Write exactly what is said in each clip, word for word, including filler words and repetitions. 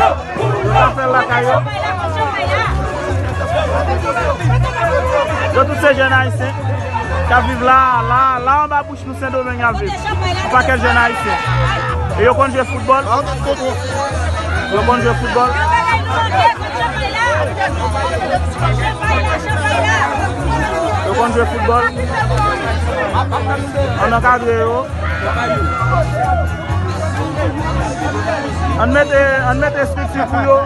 Yo ka fè l lakay yo. Yo tout se jèn ayisyen k ap viv la, la, la anba bouch nou Sendomeng y ap viv. Yon pakèt jèn ayisyen. E yo konn jwe foutbòl. Yo konn jwe foutbòl. Yo konn jwe foutbòl. Ann ankadre yo. Ann mete, ann mete estrikti pou yo.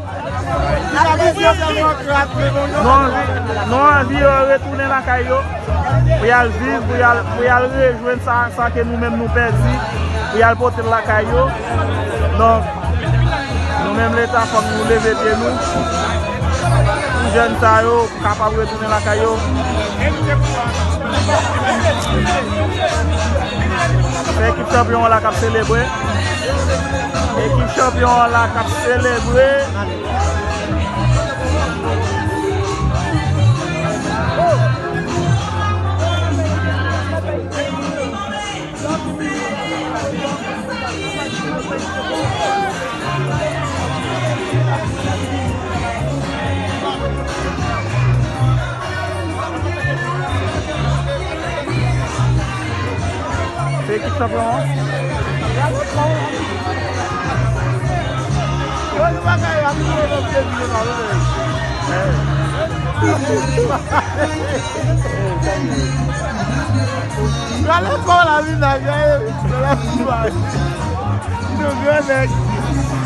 Nou anvi, nou anvi yo retounen lakay yo pou y al viv, pou y al, pou y al rejwenn sa, sa ke nou menm nou pèdi, pou y al pote l lakay yo. Donk, nou menm Leta, fòk nou leve pye nou pou jèn sa yo kapab retounen lakay yo. Se ekip chanpyon an la k ap selebre. Ekip chanpyon an la k ap selebre. Se ekip chanpyon an. Gade kò la vin la, gade. Yon gran nèg.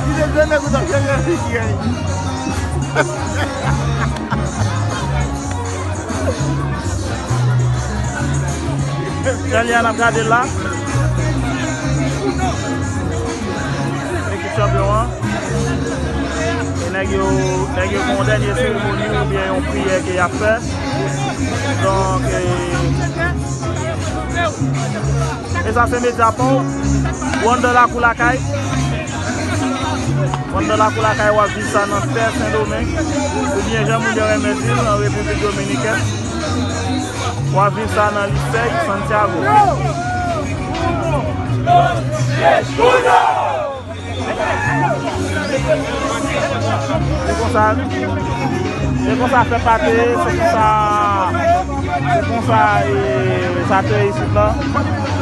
Li se gran nèg ou t ap chèche figi a. Jan li a n ap gade l la. Ekip chanpyon an. E nèg yo, nèg yo gen yon dènye seremoni oubyen yon priyè ke y ap fè. Donk, e, E sa se Medya Paw. Wonder Lakou Lakay. Wonder Lakou Lakay, w ap viv sa nan tè Sendomeng. Oubyen jan moun yo renmen di l, nan Repiblik Dominikèn. W ap viv sa nan Licey Santiago. Se konsa, se konsa fè pate, se konsa, se konsa, e, sa te isit la.